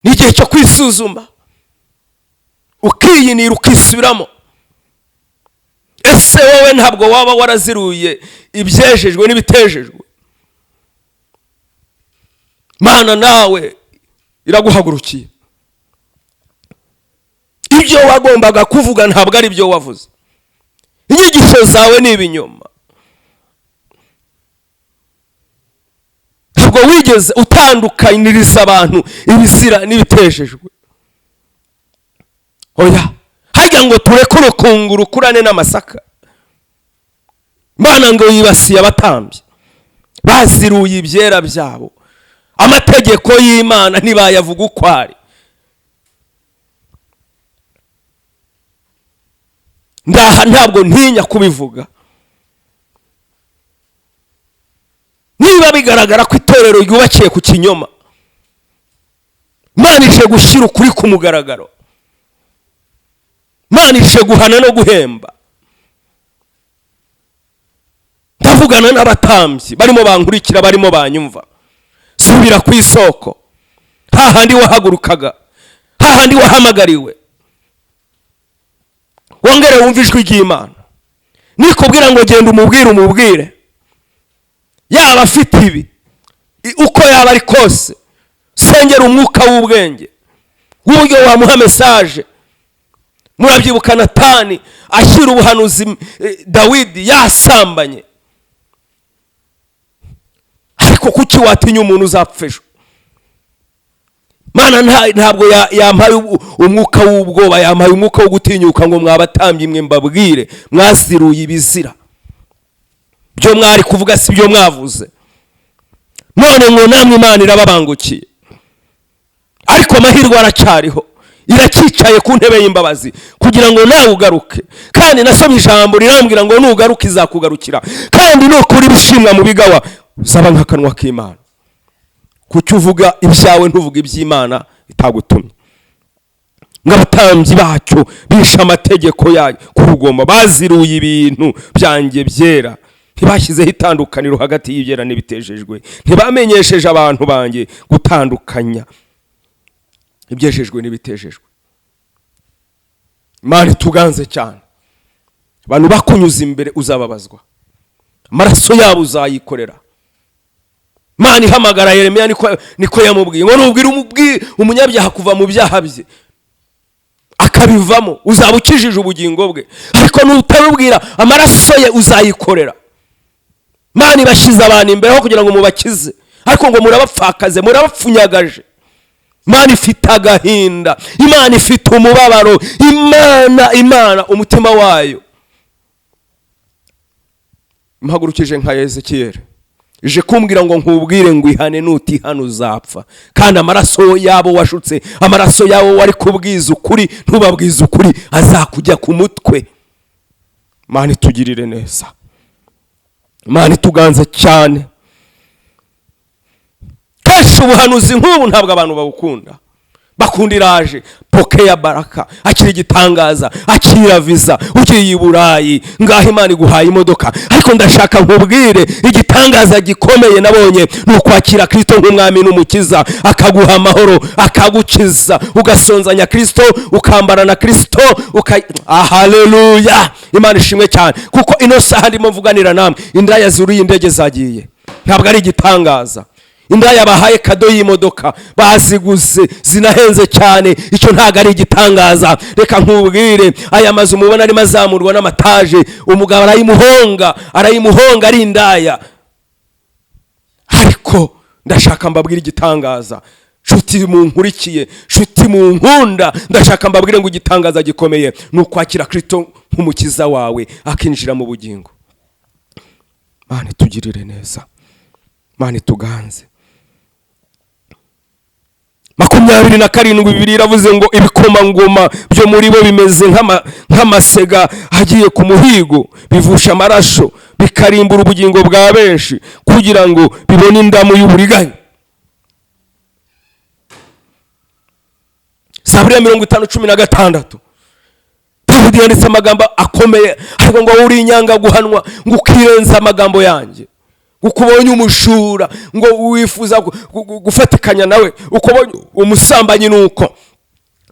Ni igihe cyo kwisuzuma, ukiyinira, ukisubiramo. Ese wowe ntabwo waba waraziruye ibyejejwe n'ibitejejwe? Mana nawe iraguhagurukiye. Ibyo wagombaga kuvuga ntabwo ari byo wavuze. Inyigisho zawe ni ibinyoma. Ntabwo wigeze utandukaniriza abantu ibizira n'ibitejejwe. Oya, hajya ngo tureke urukungu rukurane n'amasaka. Imana ngo yibasiye abatambyi baziruye ibyera byabo, amategeko y'Imana ntibayavuga uko ari. Ndaha ntabwo ntinya kubivuga. Niba bigaragara ko itorero ryubakiye ku kinyoma, Imana ije gushyira ukuri ku mugaragaro. Imana ije guhana no guhemba. Ndavugana n'abatambyi barimo bankurikira, barimo banyumva. Subira ku isoko, hahandi wahagurukaga, hahandi wahamagariwe. Wongere wumve ijwi ry'Imana nikubwira ngo genda umubwire, umubwire. Yaba afite ibi, uko yaba ari kose, sengera umwuka w'ubwenge w'uburyo wamuha mesaje. Murabyibuka Natani ashyira ubuhanuzi Dawidi yasambanye. Ariko kuki watinya umuntu uzapfa ejo? Mana ntabwo yampaye umwuka w'ubwoba, yampaye umwuka wo gutinyuka ngo mwabatambye mwe mbabwire, mwaziruye ibizira. Byo mwari kuvuga si byo mwavuze. None ngo namwe Imana irababangukiye. Ariko amahirwe aracyariho, iracyicaye ku ntebe y'imbabazi kugira ngo nawe ugaruke. Kandi nasomye ijambo rirambwira ngo nugaruka izakugarukira, kandi nukuri ibishimwa mu bigawa uzaba nk'akanwa k'Imana. Kuki uvuga ibyawe ntuvuga iby'Imana itagutumye? Ng'abatambyi bacyo bishe amategeko yayo ku rugoma, baziruye ibintu byanjye byera, ntibashyizeho itandukaniro hagati y'ibyera n'ibitejejwe, ntibamenyesheje abantu banjye gutandukanya ibyejejwe n'ibitejejwe. Imana ituganze cyane. Abantu bakunyuze imbere uzababazwa, amaraso yabo uzayikorera. Imana ihamagara Yeremiya niko yamubwiye ngo nubwire umunyabyaha kuva mu byaha bye akabivamo, uzaba ukijije ubugingo bwe, ariko nutabibwira amaraso ye uzayikorera. Imana ibashyize abantu imbere aho kugira ngo mubakize, ariko ngo murabapfakaze, murabapfunyagaje. Imana ifite agahinda, Imana ifite umubabaro, Imana umutima wayo. Mpagurukije nka Ezekiel, ije kumbwira ngo nkubwire ngo ihane, nutihana uzapfa. Kandi amaraso yabo washutse, amaraso yabo wari kubwiza ukuri ntubabwize ukuri, azakujya ku mutwe. Imana itugirire neza, Imana ituganze cyane. Kenshi ubuhanuzi nk'ubu ntabwo abantu babukunda, bakunda iraje poke ya baraka, akira igitangaza, akira visa, ugiye i Burayi ngaho Imana iguhaye imodoka. Ariko ndashaka nkubwire igitangaza gikomeye nabonye ni ukwakira Kristo nk'umwami n'umukiza, akaguha amahoro, akagukiza, ugasonzanya Kristo, ukambara na Kristo, haleluya. Imana ishimwe cyane, kuko ino saha ndimo mvuganira namwe, indaya zuriye indege zagiye, ntabwo ari igitangaza. Indaya bahaye kado y'imodoka baziguze zinahenze cyane, icyo ntabwo ari igitangaza. Reka nkubwire, aya mazu mubona arimo azamurwa n'amataje, umugabo arayimuhonga ari indaya. Ariko ndashaka mbabwire igitangaza, nshuti munkurikiye, nshuti munkunda, ndashaka mbabwire ngo igitangaza gikomeye ni ukwakira Kristo nk'umukiza wawe akinjira mu bugingo. Mana itugirire neza, Mana ituganze. 27 Bibiliya iravuze ngo ibikomangoma byo muri bo bimeze nk'amasega agiye ku muhigo, bivusha amaraso, bikarimbura ubugingo bwa benshi kugira ngo bibone indamu y'uburiganya. Zaburi ya 50:16, Dawidi yanditse amagambo akomeye, ariko ngo uri inyanga guhanwa, ngo ukirenza amagambo yanjye, Uko ubonye umujura ngo wifuza gufatikanya nawe, uko ubonye umusambanyi, nuko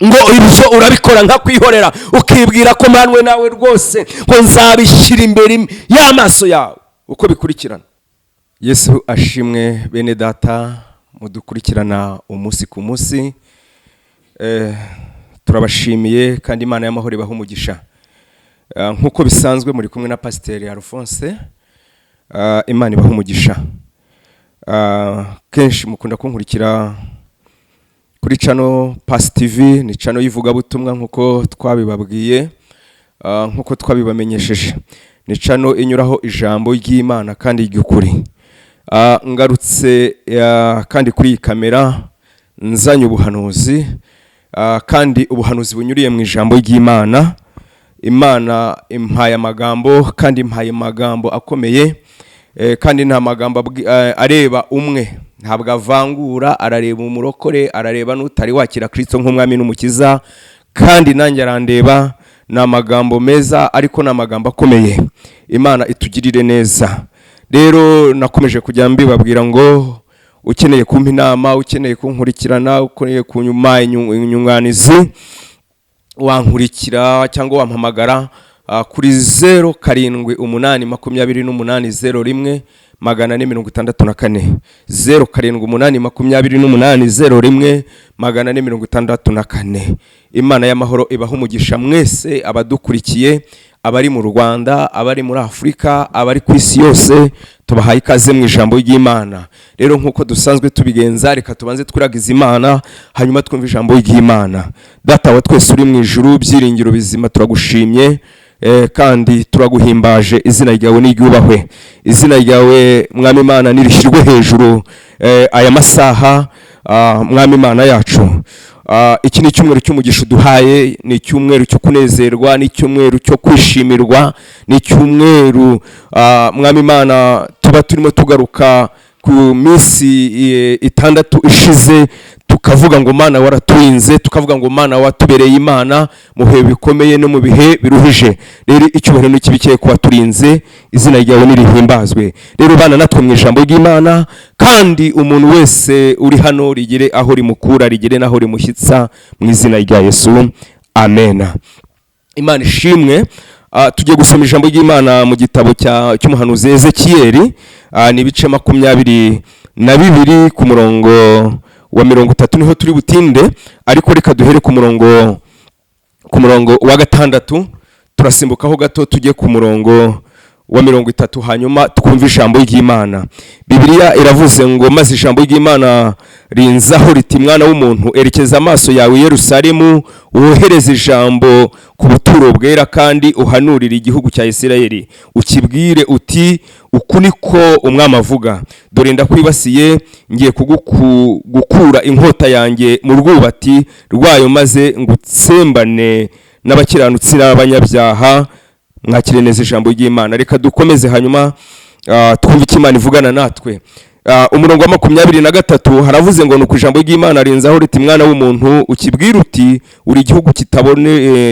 ngo ibyo urabikora nka kwihorera, ukibwira ko manwe nawe rwose ngo nzabishyira imbere y'amaso yawe uko bikurikirana. Yesu ashimwe. Bene Data mudukurikirana umunsi ku munsi, turabashimiye kandi Imana y'amahoro ibaha umugisha. Nk'uko bisanzwe muri kumwe na Pasiteri Alphonse. Imana ibaha umugisha. Kenshi mukunda kunkurikira kuri channel Pasi TV, ni channel y'ivugabutumwa nk'uko twabibabwiye, nk'uko twabibamenyesheje, ni channel inyuraho ijambo ry'Imana kandi ry'ukuri. Ngarutse kandi kuri iyi kamera nzanye ubuhanuzi, kandi ubuhanuzi bunyuriye mu ijambo ry'Imana. Imana impaye amagambo, kandi impaye amagambo akomeye, kandi nta magambo areba umwe, ntabwo avangura. Arareba umurokore, arareba n'utari wakira Kirisito nk'umwami n'umukiza, kandi nanjye arandeba. Ni amagambo meza, ariko ni amagambo akomeye. Imana itugirire neza. Rero nakomeje kujya mbibabwira ngo ukeneye kumpa inama, ukeneye kunkurikirana, ukeneye kunyuma inyunganizi, wankurikira cyangwa wampamagara kuri 0782801464, 0782801464. Imana y'amahoro ibaha umugisha mwese abadukurikiye, abari mu Rwanda, abari muri Afurika, abari ku isi yose, tubahaye ikaze mu ijambo ry'Imana. Rero nk'uko dusanzwe tubigenza, reka tubanze twiragize Imana, hanyuma twumve ijambo ry'Imana. Data wa twese uri mu ijuru, byiringiro bizima, turagushimye, kandi turaguhimbaje. Izina ryawe niryubahwe, izina ryawe, Mwami Imana, nirishyirwe hejuru aya masaha. Mwami Imana yacu, iki ni icyumweru cy'umugisha uduhaye, ni icyumweru cyo kunezerwa, ni icyumweru cyo kwishimirwa, ni icyumweru, Mwami Imana, tuba turimo tugaruka ku minsi 6 ishize, tukavuga ngo Mana waraturinze, tukavuga ngo Mana watubereye Imana mu bihe bikomeye no mu bihe biruhije. Rero icyubahiro n'ikibikeye kuba turinze, izina ryawe nirihimbazwe. Rero bana natwe mu ijambo ry'Imana, kandi umuntu wese uri hano rigere aho rimukura, rigere n'aho rimushyitsa, mu izina rya Yesu, amen. Imana ishimwe. Tugiye gusoma ijambo ry'Imana mu gitabo cy'umuhanuzi Ezekiyeli, ni ibice 22 ku murongo wa 30 niho turi butinde, ariko reka duhere ku murongo wa 6, turasimbukaho gato tujye ku murongo wa 30, hanyuma twumve ijambo ry'Imana. Bibiliya iravuze ngo: "Maze ijambo ry'Imana rinzaho riti: Mwana w'umuntu, erekeza amaso yawe i Yerusalemu, wohereze ijambo ku buturo bwera, kandi uhanurire igihugu cya Isirayeli, ukibwire uti: Uku niko Umwami avuga: Dore ndakwibasiye, ngiye gukura inkota yanjye mu rwubati rwayo, maze ngutsembane n'abakiranutsi n'abanyabyaha." Mwakire neza ijambo ry'Imana. Reka dukomeze, hanyuma twumve icyo Imana ivugana natwe. Umurongo wa 23 haravuze ngo: "Nuko ijambo ry'Imana rinzaho riti: Mwana w'umuntu, ukibwira uti: Uri igihugu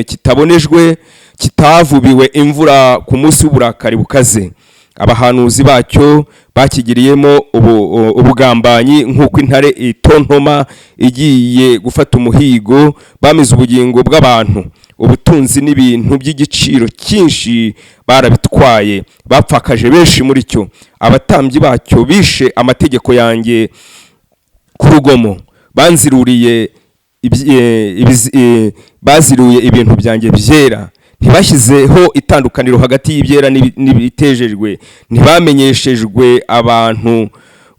kitabonejwe, kitavubiwe imvura ku munsi w'uburakari bukaze. Abahanuzi bacyo bakigiriyemo ubugambanyi nk'uko intare itontoma igiye gufata umuhigo. Bamize ubugingo bw'abantu, ubutunzi n'ibintu by'igiciro cyinshi barabitwaye, bapfakaje benshi muri cyo. Abatambyi bacyo bishe amategeko yanjye ku rugomo, banziruriye baziruye ibintu byanjye byera, ntibashyizeho itandukaniro hagati y'ibyera n'ibitejejwe, ntibamenyeshejwe abantu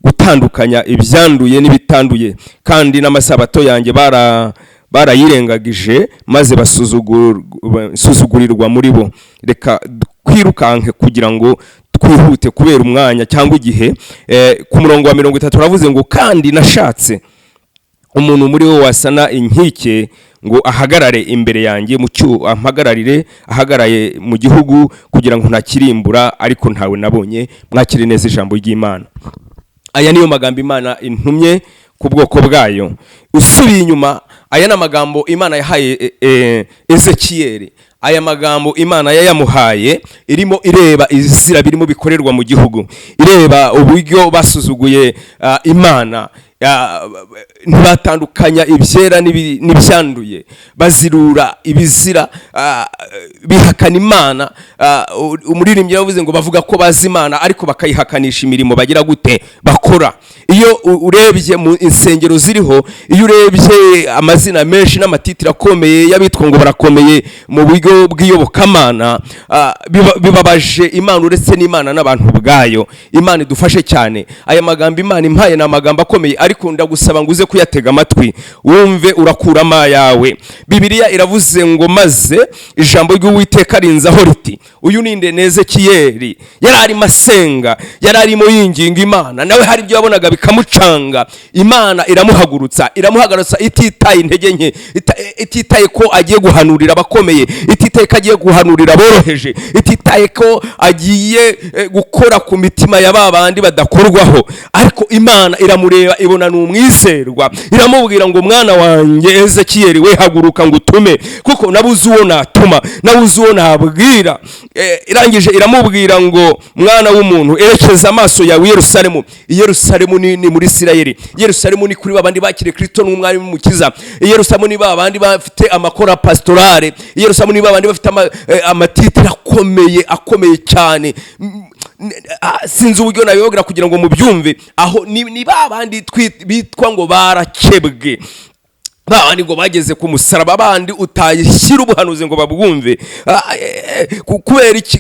gutandukanya ibyanduye n'ibitanduye, kandi n'amasabato yanjye barayirengagije, maze basuzugurirwa muri bo." Reka twirukanke kugira ngo twihute kubera umwanya cyangwa igihe. Ku murongo wa 30 uravuze ngo: "Kandi nashatse umuntu muri wo wasana inkike ngo ahagarare imbere yanjye mu cyu ampagararire, ahagaraye mu gihugu, kugira ngo ntakirimbura, ariko ntawe nabonye." Mwakire neza ijambo ry'Imana. Aya niyo magambo Imana intumye ku bwoko bwayo. Usubiye inyuma, aya ni amagambo Imana yahaye Ezekiyeli. Aya magambo Imana yayamuhaye irimo ireba ibizira birimo bikorerwa mu gihugu, ireba uburyo basuzuguye Imana, ntibatandukanya ibyera n'ibyanduye, bazirura ibizira, bihakana Imana. Umuririmbyi yavuze ngo bavuga ko bazi Imana ariko bakayihakanisha imirimo bagira gute bakora. Iyo urebye mu insengero ziriho, iyo urebye amazina menshi n'amatitire akomeye y'abitwa ngo barakomeye mu buryo bw'iyobokamana, bibabaje Imana, uretse n'Imana n'abantu ubwayo. Imana idufashe cyane. Aya magambo Imana impaye ni amagambo akomeye, ariko ndagusaba ngo uze kuyatega amatwi wumve, urakuramo ayawe. Bibiliya iravuze ngo: "Maze ijambo ry'Uwiteka rinzaho riti." Uyu ni Ezekiyeli, yari arimo asenga, yari arimo yinginga Imana, nawe hari ibyo yabonaga bikamucanga. Imana iramuhagurutsa, iramuhagurutsa ititaye intege nke, ititaye ko agiye guhanurira abakomeye, ititaye ko agiye guhanurira aboroheje, ititaye ko agiye gukora ku mitima ya ba bandi badakorwaho. Ariko Imana iramureba, ibona ni umwizerwa, iramubwira ngo: "Mwana wanjye Ezekiyeli we, haguruka ngo utume, kuko nabuze uwo natuma, nabuze uwo nabwira." Irangije iramubwira ngo: "Mwana w'umuntu, erekeza amaso yawe i Yerusalemu." I Yerusalemu ni muri Isirayeli. Yerusalemu ni kuri babandi bakiriye Kristo n'umwami n'Umukiza. I Yerusalemu ni babandi bafite amakora pastorale. I Yerusalemu ni babandi bafite amatitire akomeye, akomeye cyane. Sinzi uburyo nabibabwira kugira ngo mubyumve. Aho ni babandi bitwa ngo barakebwe, babandi ngo bageze ku musaraba, bandi utayishyira ubuhanuzi ngo babwumve. Kubera iki?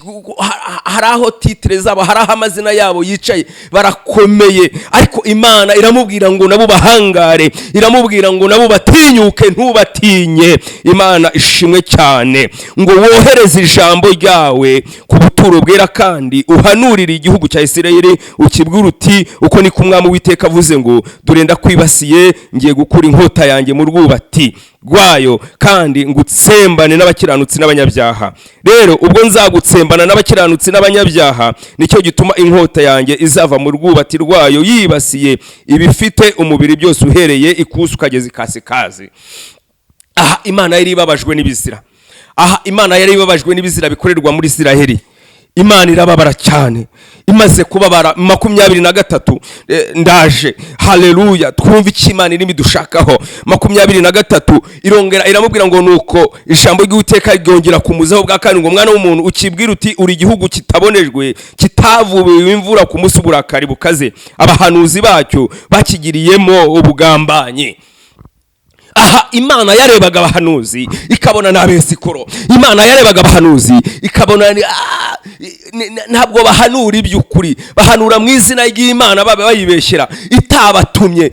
Hari aho titire zabo, hari aho amazina yabo yicaye, barakomeye. Ariko Imana iramubwira ngo nabo bahangare, iramubwira ngo nabo batinyuke, ntubatinye. Imana ishimwe cyane. Ngo: "Wohereze ijambo ryawe ku buturo bwera, kandi uhanurire igihugu cya Isirayeli, ukibwira uti: 'Uko niko Umwami Uwiteka avuze ngo: Dore ndakwibasiye, ngiye gukura inkota yanjye mu rwubati rwayo, kandi ngutsembane n'abakiranutsi n'abanyabyaha. Rero ubwo nzagutsembana n'abakiranutsi n'abanyabyaha, nicyo gituma inkota yanjye izava mu rwubati rwayo yibasiye ibifite umubiri byose, uhereye ikusi ukageza ikasikazi." Aha Imana yari ibabajwe n'ibizira. Aha Imana yari ibabajwe n'ibizira bikorerwa muri Isiraheli. Imana irababara cyane. Imaze kubabara, 23, ndaje, haleluya, twumve icyo Imana irimo idushakaho. 23 irongera iramubwira ngo: "Nuko ijambo ry'Uwiteka ryongera kumuzaho bwa kandi ngo: Mwana w'umuntu, ukibwira uti: Uri igihugu kitabonejwe, kitavubiwe imvura ku munsi uburakari bukaze, abahanuzi bacyo bakigiriyemo ubugambanyi." Aha Imana yarebaga abahanuzi ikabona ni abesikoro. Imana yarebaga abahanuzi ikabona ntabwo bahanura iby'ukuri, bahanura mu izina ry'Imana babe bayibeshyera itabatumye.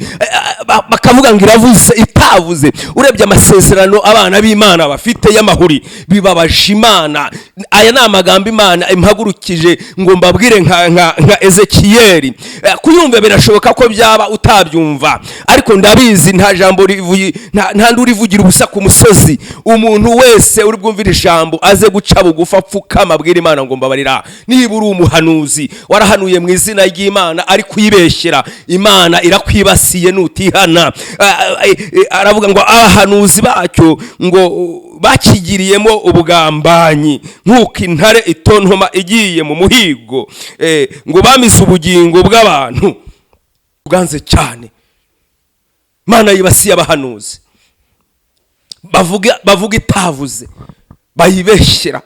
Bakavuga ngo iravuze itavuze. Urebye amasezerano abana b'Imana bafite y'amahuri, bibabaje Imana. Aya ni amagambo Imana impagurukije ngo mbabwire nka Ezekiyeli. Kuyumva birashoboka ko byaba utabyumva, ariko ndabizi nta jambo rivuye, nta ndi urivugira ubusa ku musozi. Umuntu wese uri bwumvire ijambo aze guca bugufi, apfukama, abwira Imana ngo: "Mbabarira." Niba uri umuhanuzi warahanuye mu izina ry'Imana ari kuyibeshyera, Imana irakwibasiye nutihana. Aravuga ngo abahanuzi bacyo ngo bakigiriyemo ubugambanyi nk'uko intare itontoma igiye mu muhigo, ngo bamize ubugingo bw'abantu bwanze cyane. Imana yibasiye abahanuzi bavuga itavuze, bayibeshyera.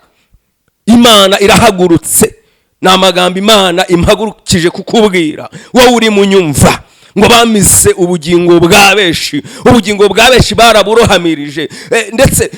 Imana irahagurutse. Ni amagambo Imana impagurukije kukubwira wowe uri mu nyumva, ngo bamize ubugingo bwa benshi, ubugingo bwa benshi baraburohamirije. Ndetse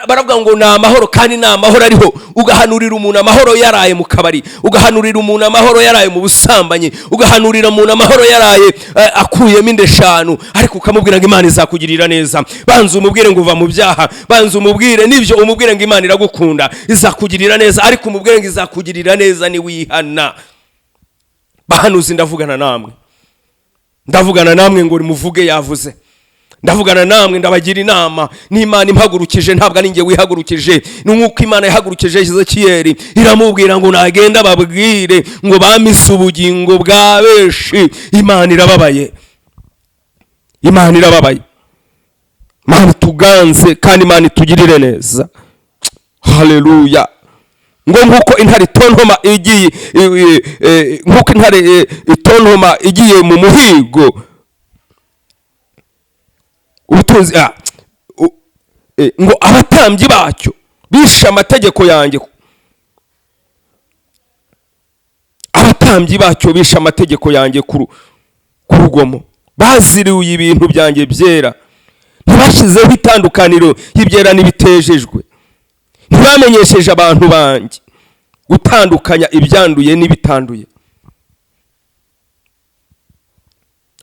baravuga ngo ni amahoro kandi ni amahoro ariho. Ugahanurira umuntu amahoro yaraye mu kabari, ugahanurira umuntu amahoro yaraye mu busambanyi, ugahanurira umuntu amahoro yaraye akuyemo inda eshanu, ariko ukamubwira ngo Imana izakugirira neza. Banza umubwire ngo uva mu byaha, banza umubwire n'ibyo, umubwire ngo Imana iragukunda, izakugirira neza, ariko umubwire ngo izakugirira neza niwihana. Bahanuzi, ndavugana namwe, ndavugana namwe ngo nimuvuge yavuze. Ndavugana namwe, ndabagira inama. N'Imana impagurukije, ntabwo ari njye wihagurukije, ni nk'uko Imana yahagurukije Ezekiyeli, iramubwira ngo nagenda babwire ngo bamise ubugingo bwa benshi. Imana irababaye, Imana irababaye. Imana ituganze kandi Imana itugirire neza. Haleluya! Ngo nk'uko intare itontoma igiye, nk'uko intare itontoma igiye mu muhigo ubutunzi, ngo abatambyi bacyo bishe amategeko yanjye, abatambyi bacyo bishe amategeko yanjye ku rugomo, baziriwe ibintu byanjye byera, ntibashyizeho itandukaniro y'ibyera n'ibitejejwe, ntibamenyesheje abantu banjye gutandukanya ibyanduye n'ibitanduye.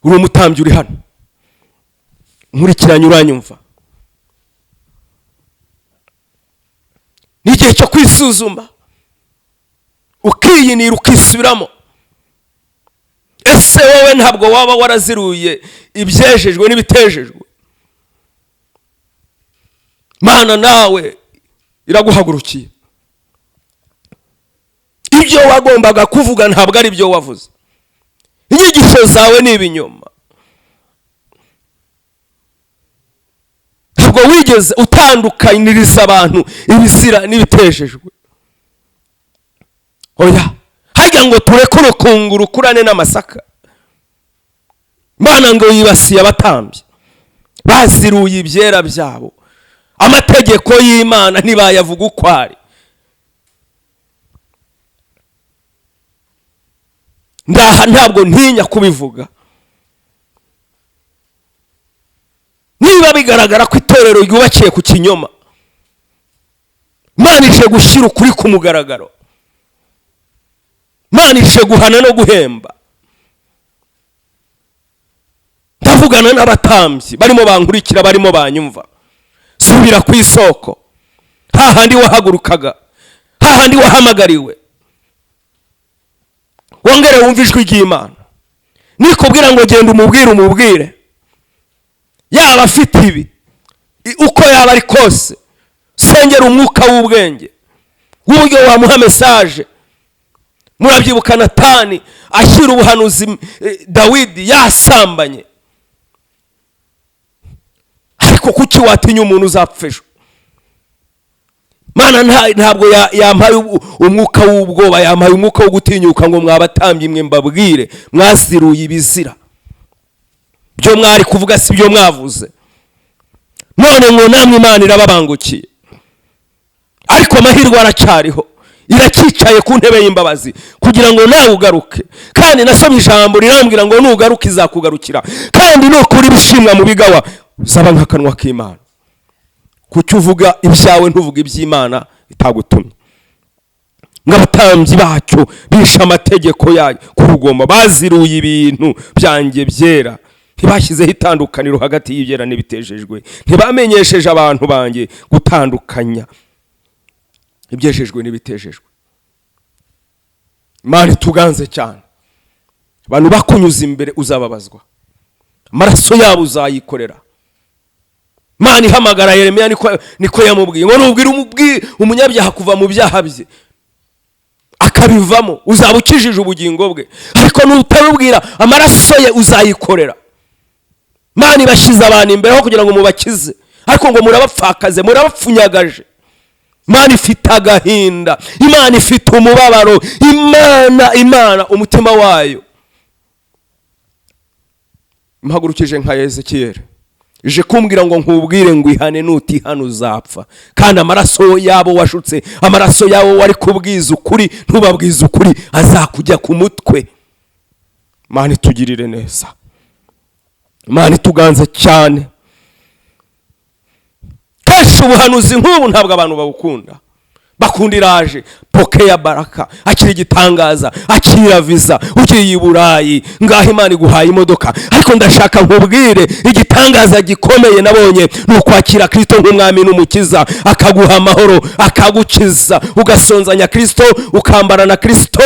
Uri umutambyi, uri hano nkurikiranye, uranyumva? Ni igihe cyo kwisuzuma, ukiyinira, ukisubiramo. Ese wowe ntabwo waba waraziruye ibyejejwe n'ibitejejwe? Mana nawe iraguhagurukiye. Ibyo wagombaga kuvuga ntabwo ari byo wavuze. Inyigisho zawe ni ibinyoma. Ntabwo wigeze utandukaniriza abantu ibizira n'ibitejejwe. Oya, harya ngo tureke urukungu rukurane n'amasaka. Imana ngo yibasiye abatambyi baziruye ibyera byabo, amategeko y'Imana ntibayavuga uko ari. Ndaha ntabwo ntinya kubivuga. Niba bigaragara ko itorero ryubakiye ku kinyoma, Imana ije gushyira ukuri ku mugaragaro. Imana ije guhana no guhemba. Ndavugana n'abatambyi barimo bankurikira, barimo banyumva. Subira ku isoko, hahandi wahagurukaga, hahandi wahamagariwe, wongere wumve ijwi ry'Imana. Nikubwira ngo genda umubwire, umubwire, yaba afite ibi, uko yaba ari kose, sengera umwuka w'ubwenge w'uburyo wamuha message. Murabyibuka Natani ashyira ubuhanuzi Dawidi yasambanye. Ariko kuki watinya umuntu uzapfa ejo? Mana ntabwo yampaye umwuka w'ubwoba, yampaye umwuka wo gutinyuka ngo mwabatambyi mwe mbabwire, mwaziruye ibizira byo mwari kuvuga si byo mwavuze, none ngo namwe Imana irababangukiye. Ariko amahirwe aracyariho, iracyicaye ku ntebe y'imbabazi kugira ngo nawe ugaruke. Kandi nasomye ijambo rirambwira ngo nugaruka izakugarukira, kandi nukuri ibishimwa mu bigawa uzaba nk'akanwa k'Imana. Kuki uvuga ibyawe ntuvuga iby'Imana itagutumye? Ngo abatambyi bacyo bishe amategeko yayo ku rugoma, baziruye ibintu byanjye byera, ntibashyizeho itandukaniro hagati y'ibyera n'ibitejejwe, ntibamenyesheje abantu banjye gutandukanya ibyejejwe n'ibitejejwe. Imana ituganze cyane. Abantu bakunyuze imbere uzababazwa, amaraso yabo uzayikorera. Imana ihamagara Yeremiya niko yamubwiye ngo nubwire umunyabyaha kuva mu byaha bye akabivamo, uzaba ukijije ubugingo bwe, ariko nutabibwira amaraso ye uzayikorera. Imana ibashyize abantu imbere aho kugira ngo mubakize, ariko ngo murabapfakaze, murabapfunyagaje. Imana ifite agahinda, Imana ifite umubabaro, Imana umutima wayo mpagurukije nka Ezekiyeli ije kumbwira ngo nkubwire ngo ihane, nutihana uzapfa. Kandi amaraso yabo washutse, amaraso yabo wari kubwiza ukuri ntubabwize ukuri, azakujya ku mutwe. Imana itugirire neza, Imana ituganze cyane. Kenshi ubuhanuzi nk'ubu ntabwo abantu babukunda, bakunda iraje poke ya baraka, akira igitangaza, akira viza, ugiye i Burayi ngaho Imana iguhaye imodoka. Ariko ndashaka nkubwire igitangaza gikomeye nabonye ni ukwakira Kristo nk'umwami n'umukiza, akaguha amahoro, akagukiza, ugasonzanya Kristo, ukambara na Kristo,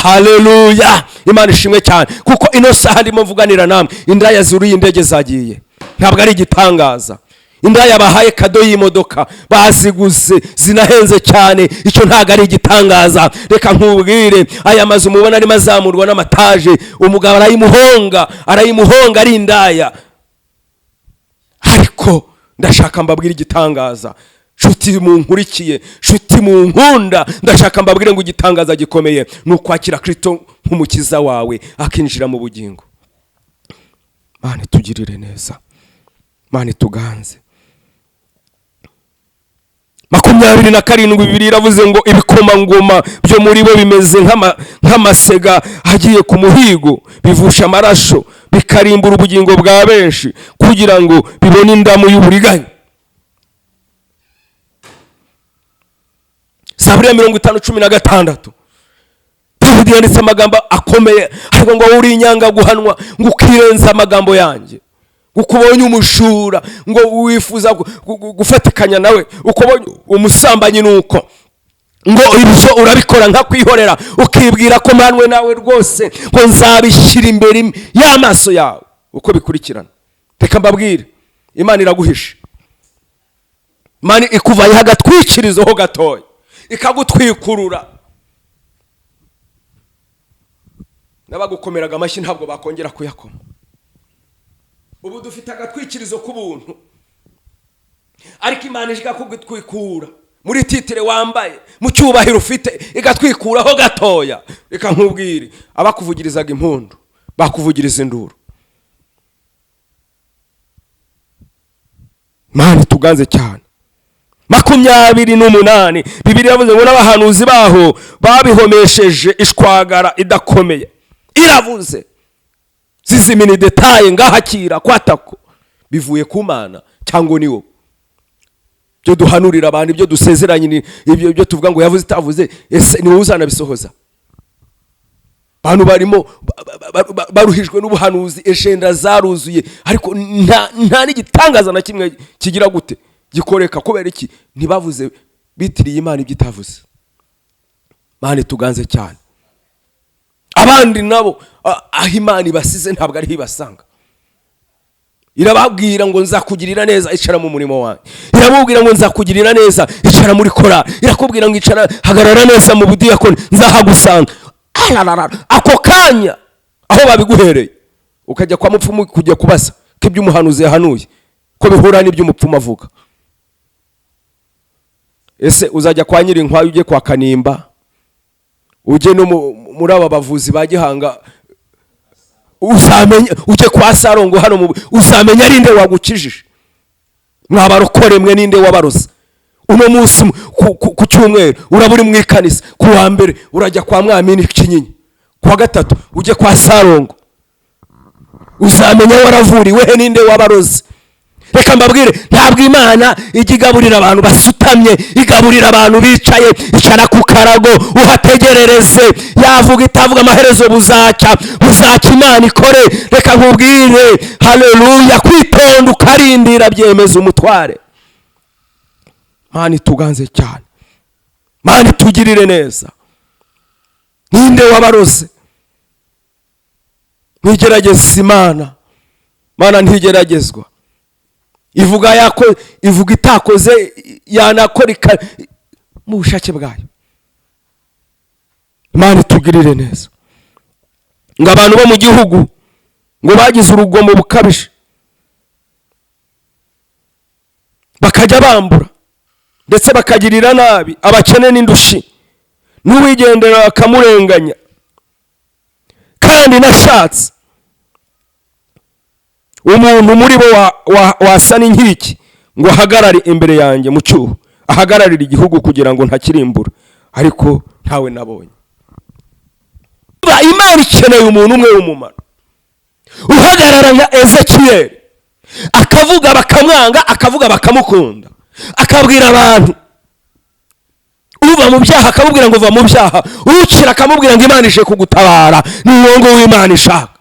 haleluya. Imana ishimwe cyane, kuko ino saha ndimo mvuganira namwe, indaya zuriye indege zagiye, ntabwo ari igitangaza. Indaya bahaye kado y'imodoka baziguze zinahenze cyane, icyo ntabwo ari igitangaza. Reka nkubwire, aya mazu mubona arimo azamurwa n'amataje, umugabo arayimuhonga, arayimuhonga ari indaya. Ariko ndashaka mbabwire igitangaza. Nshuti munkurikiye, nshuti munkunda, ndashaka mbabwire ngo igitangaza gikomeye ni ukwakira Kristo nk'umukiza wawe, akinjira mu bugingo. Mana tugirire neza, Mana tuganze. 27, Bibiliya iravuze ngo ibikomangoma byo muri bo bimeze nk'amasega agiye ku muhigo, bivusha amaraso, bikarimbura ubugingo bwa benshi kugira ngo bibone indamu y'uburiganya. Zaburi ya 50:16, Dawidi yanditse amagambo akomeye, ariko ngo uri inyanga guhanwa, ngo ukirenza amagambo yanjye, uko ubonye umushura ngo wifuza gufatikanya nawe, uko ubonye umusambanyi nuko ngo ibyo urabikora nka kwihorera, ukibwira ko mpanwe nawe rwose, ngo nzabishyira imbere y'amaso yawe uko bikurikirana. Reka mbabwire, Imana iraguhisha, Imana ikuvayeho agatwikirizo ho gatoya, ikagutwikurura. N'abagukomeraga amashyi ntabwo bakongera kuyakoma. Ubu dufite agatwikirizo k'ubuntu, ariko Imana ije ikakugutwikura muri titire wambaye, mu cyubahiro ufite, igatwikuraho gatoya. Reka nkubwire, abakuvugirizaga impundu bakuvugiriza induru. Imana tuganze cyane. 28, Bibiliya yavuze ngo n'abahanuzi baho babihomesheje ishwagara idakomeye. Iravuze zizimini detaye, ngahakira kwatako bivuye ku Mana cyangwa ni wowe. Ibyo duhanurira abantu, ibyo dusezeranye, ibyo tuvuga ngo yavuze itavuze, ese ni wowe uzanabisohoza? Abantu barimo baruhijwe n'ubuhanuzi, eshenda zaruzuye, ariko nta n'igitangaza na kimwe kigira gute gikoreka. Kubera iki? Ntibavuze, bitiriye Imana ibyo itavuze. Imana tuganze cyane. Abandi nabo aho Imana ibasize ntabwo ariho ibasanga. Irababwira ngo nzakugirira neza, icara mu murimo wanjye. Iramubwira ngo nzakugirira neza, icara muri korali. Irakubwira ngo icara, hagarara neza mu budiyakoni, nzahagusanga. Ako kanya aho babiguhereye ukajya kwa mupfumu kujya kubaza ko ibyo umuhanuzi yahanuye ko bihura n'ibyo umupfumu avuga. Ese uzajya kwa Nyirinkwaya, ujye kwa Kanimba, ujye no muri aba bavuzi ba gihanga, uzamenya, ujye kwa Sarongo hano, uzamenya ari nde wagukijije? Mwabarokore mwe, ninde wabaroze? Uno munsi ku cyumweru uraba uri mu ikanisa, ku wa mbere urajya kwa Mwamini Kinyinya, ku wa gatatu ujye kwa Sarongo, uzamenya waravuriwe he, ninde wabaroze? Reka mbabwire, ntabwo Imana ijya igaburira abantu basutamye, igaburira abantu bicaye. Icara ku karago uhategerereze, yavuga itavuga, amaherezo buzacya, buzacya Imana ikore. Reka nkubwire, haleluya, kwitonda ukarindira byemeza umutware. Mana ituganze cyane, Mana itugirire neza. Ninde wabaroze? Ntigerageza Imana, Mana ntigeragezwa. Ivuga yako, ivuga itakoze, yanakora mu bushake bwayo. Imana itugirire neza. Ngo abantu bo mu gihugu ngo bagize urugomo bukabije, bakajya bambura ndetse bakagirira nabi abakene n'indushi, n'uwigendera bakamurenganya. Kandi nashatse umuntu muri bo wasa n'inkiki ngo ahagarare imbere yanjye mu cyuho, ahagararire igihugu kugira ngo ntakirimbura, ariko ntawe nabonye. Imana ikeneye umuntu umwe w'umumaro uhagarara nka Ezekiyeli, akavuga bakamwanga, akavuga bakamukunda, akabwira abantu uva mu byaha akamubwira ngo va mu byaha, ukira akamubwira ngo Imana ije kugutabara, ni uwo w'Imana ishaka.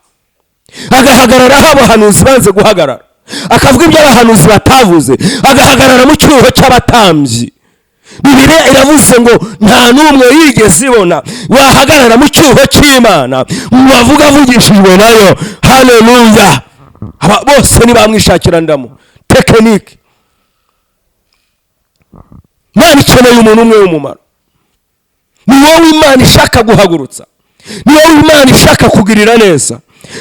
Agahagarara aho abahanuzi banze guhagarara, akavuga ibyo abahanuzi batavuze, agahagarara mu cyuho cy'abatambyi. Bibiliya iravuze ngo nta n'umwe yigeze ibona wahagarara mu cyuho cy'Imana ngo avuge avugishijwe nayo. Haleluya! Aba bose ntibamwishakira ndamo tekinike. Imana ikeneye umuntu umwe w'umumaro. Ni wowe Imana ishaka guhagurutsa, ni wowe Imana ishaka kugirira neza,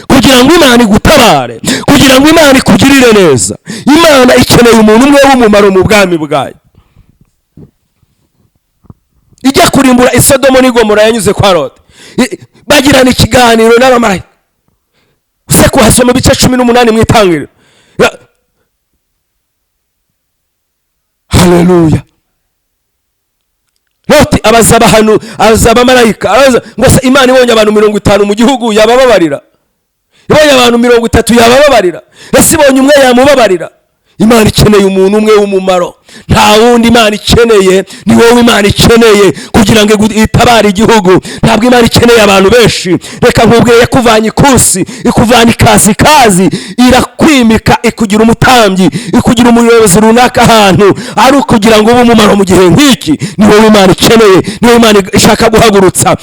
kugira ngo Imana igutabare, kugira ngo Imana ikugirire neza. Imana ikeneye umuntu umwe w'umumaro mu bwami bwayo. Ijya kurimbura Isodomo n'Igomora yanyuze kwa Loti, bagirana ikiganiro n'abamarayika. Uze kuhasoma ibice 18 mu Itangiriro. Haleluya! Loti abaza abantu, abaza abamarayika, abaza ngo: "Se Imana ibonye abantu 50 mu gihugu yabababarira? Ibonye abantu 30 yabababarira? Ese ibonye umwe yamubabarira?" Imana ikeneye umuntu umwe w'umumaro, nta wundi Imana ikeneye, ni wowe Imana ikeneye kugira ngo itabare igihugu. Ntabwo Imana ikeneye abantu benshi. Reka nkubwire, yakuvanye ikusi, ikuvana ikasikazi, irakwimika, ikugira umutambyi, ikugira umuyobozi runaka ahantu, ari ukugira ngo ube umumaro mu gihe nk'iki. Ni wowe Imana ikeneye, ni wowe Imana ishaka guhagurutsa,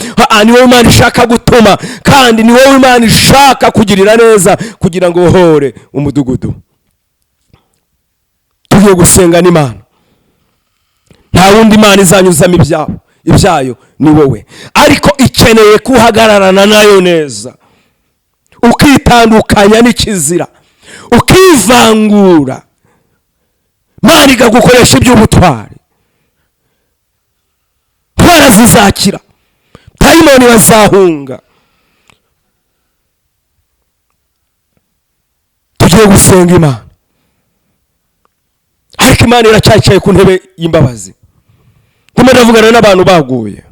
ni wowe Imana ishaka gutuma, kandi ni wowe Imana ishaka kugirira neza kugira ngo ubohore umudugudu. Tugiye gusenga n'Imana. Nta wundi Imana izanyuzamo ibyabo ibyayo, ni wowe. Ariko ikeneye kuhagararana nayo neza, ukitandukanya n'ikizira, ukivangura, Imana ikagukoresha iby'ubutwari. Ntwara zizakira, dayimoni bazahunga. Tugiye gusenga Imana, ariko Imana iracyacaye ku ntebe y'imbabazi. Ndimo ndavugana n'abantu baguye,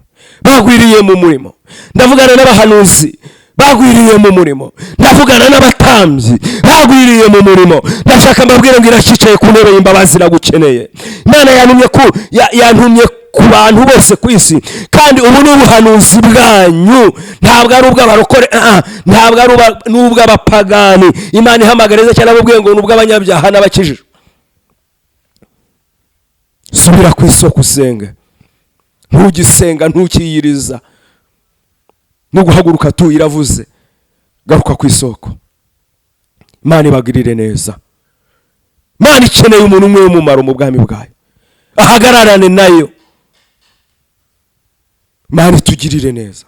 bagwiriye mu murimo. Ndavugana n'abahanuzi bagwiriye mu murimo. Ndavugana n'abatambyi bagwiriye mu murimo. Ndashaka mbabwire ngo iracyicaye ku ntebe y'imbabazi, iragukeneye. Imana yantumye ku bantu bose ku isi, kandi ubu ni ubuhanuzi bwanyu, ntabwo ari ubw'abarokore, ntabwo ari n'ubw'abapagani. Imana ihamagara neza cyane ababwiye ngo ni ubw'abanyabyaha n'abakijijwe. Subira ku isoko usenge. Ntugisenga, ntukiyiriza, no guhaguruka tu iravuze. Garuka ku isoko. Imana ibagirire neza. Imana ikeneye umuntu umwe w'umumaro mu bwami bwayo, ahagararane nayo. Imana itugirire neza.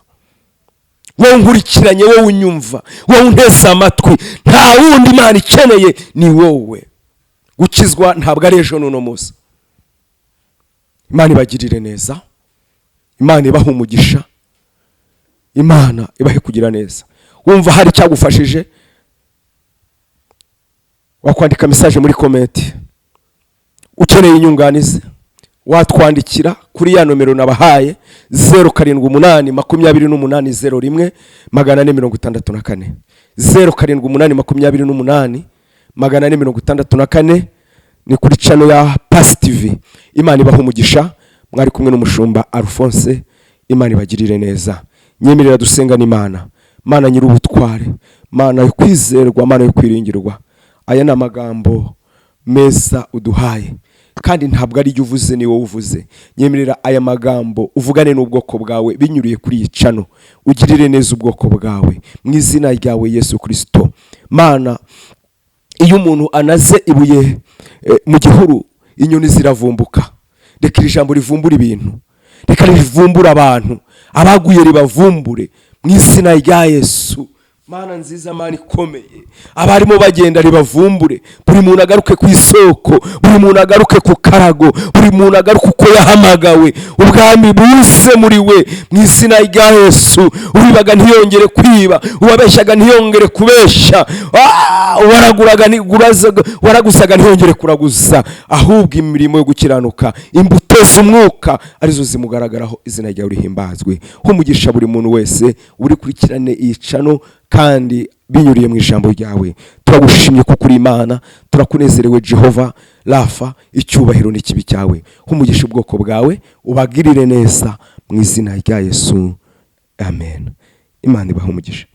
Wowe unkurikiranye, wowe unyumva, wowe unteze amatwi, nta wundi Imana ikeneye, ni wowe. Gukizwa ntabwo ari ejo, n'uno munsi. Imana ibagirire neza, Imana ibahe umugisha, Imana ibahe kugira neza. Wumva hari icyagufashije, wakwandika message muri comment. Ukeneye inyunganizi, watwandikira kuri ya nomero nabahaye, 0782801464, 07828464. Ni kuri channel ya Pasi TV. Imana ibaha umugisha. Mwari kumwe n'umushumba Alphonse. Imana ibagirire neza. Nyemerera dusenga n'Imana. Mana nyir'ubutware, Mana yo kwizerwa, Mana yo kwiringirwa, aya ni amagambo meza uduhaye, kandi ntabwo ari ibyo uvuze, ni wowe uvuze. Nyemerera aya magambo uvugane n'ubwoko bwawe binyuriye kuri iyi channel, ugirire neza ubwoko bwawe mu izina ryawe Yesu Kirisito. Mana, iyo umuntu anaze ibuye mu gihuru, inyoni ziravumbuka. Reka iri jambo rivumbure ibintu, reka rivumbure abantu abaguye, ribavumbure mu izina rya Yesu. Mana nziza, Mana ikomeye, abarimo bagenda ribavumbure. Buri muntu agaruke ku isoko, buri muntu agaruke ku karago, buri muntu agaruke uko yahamagawe, ubwami buze muri we mu izina rya Yesu. Uwibaga ntiyongere kwiba, uwabeshyaga ntiyongere kubeshya, waraguzaga ntiyongere kuraguza, ahubwo imirimo yo gukiranuka, imbuto z'umwuka arizo zimugaragaraho. Izina ryawe rihimbazwe. Humugisha buri muntu wese urikurikirane iyi channel kandi binyuriye mu ijambo ryawe. Turagushimye kuko uri Imana, turakunezerewe Jehova Rafa. Icyubahiro n'ikibi cyawe. Humugisha ubwoko bwawe, ubagirire neza mu izina rya Yesu, amen. Imana ibahe umugisha.